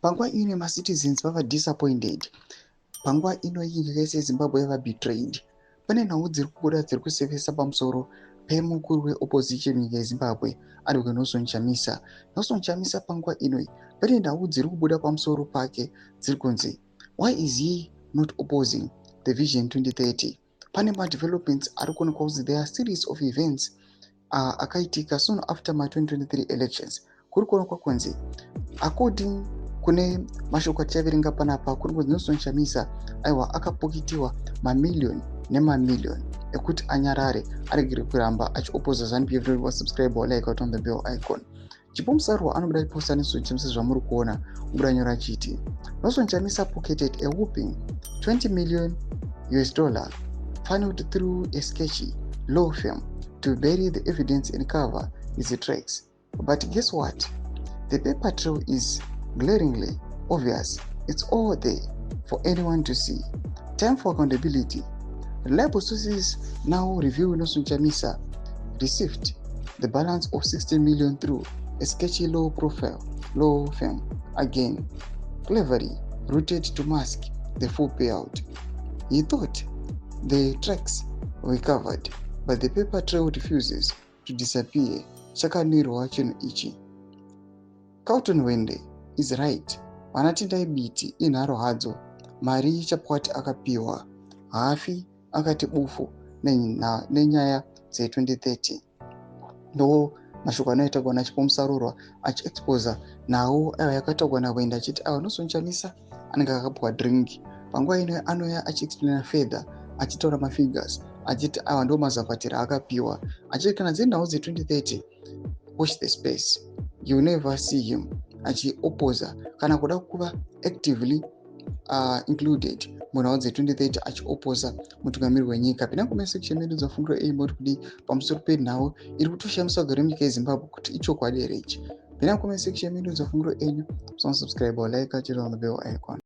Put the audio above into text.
Panguva ino macitizens vava disappointed. Panguva ino nyika yese yeZimbabwe yava betrayed. Pane nhau dziri kubuda dziri kusevesa pamusoro pemukuru weopposition munyika yeZimbabwe, Advocate Nelson Chamisa. Nelson Chamisa, panguva ino pane nhau dziri kubuda pamusoro pake dziri kunzi, why is he not opposing the Vision 2030? Pane madevelopments ari kuonekwa kunzi there are series of events akaitika soon after ma2023 elections. Kuri kuonekwa kunzi, according kune mashoko atichaverenga panapa, kuri kunzi Nelson Chamisa, aiwa, akapokitiwa mamiliyoni nemamiliyoni ekuti anyarare, aregere kuramba achioposa ZANU PF. Wasubscribe, walike, on the bell icon. Chipo Musarurwa anobuda achiposta Nelson Chamisa. Zvamuri kuona, ubuda nyora achiti, "Nelson Chamisa pocketed a whopping 20 million US dollar funneled through a sketchy law firm to bury the evidence and cover his tracks. But guess what? The paper trail is glaringly obvious. It's all there for anyone to see. Time for accountability." Reliable sources now reveal Nelson Chamisa received the balance of 16 million through a sketchy low profile law firm, again cleverly routed to mask the full payout. He thought the tracks were covered, but the paper trail refuses to disappear. Chakanirwa chinhu ichi. Carlton Wende is right. Vana Tendai Biti inharo hadzo. Mari Chapwati akapiwa haafi akati bufu nenyaya dze2030. Ndo mashoko anoita kuona Chipo Musarurwa achiexposa nhau aiwa yakataurwa naWende achiti aiwa, Nelson Chamisa anenge akapiwa drink. Panguva ino anouya achiexplaina further, achitaura mafigures, achiti aiwa, ndo mazakwatira akapiwa, achiti kana dziri nhau dze2030, watch the space, you never see him achioposa kana kuda kuva actively included munhau dze2030, achioposa mutungamiri wenyika. Pinda comment section medu, dzafungiro ei moti kudii pamusoro penhau iri kutoshamisa kugara munyika yeZimbabwe kuti ichokwadi here ichi? Pinda comment section medu, dzafungiro enyu. Subscribe, like, turn on the bell icon.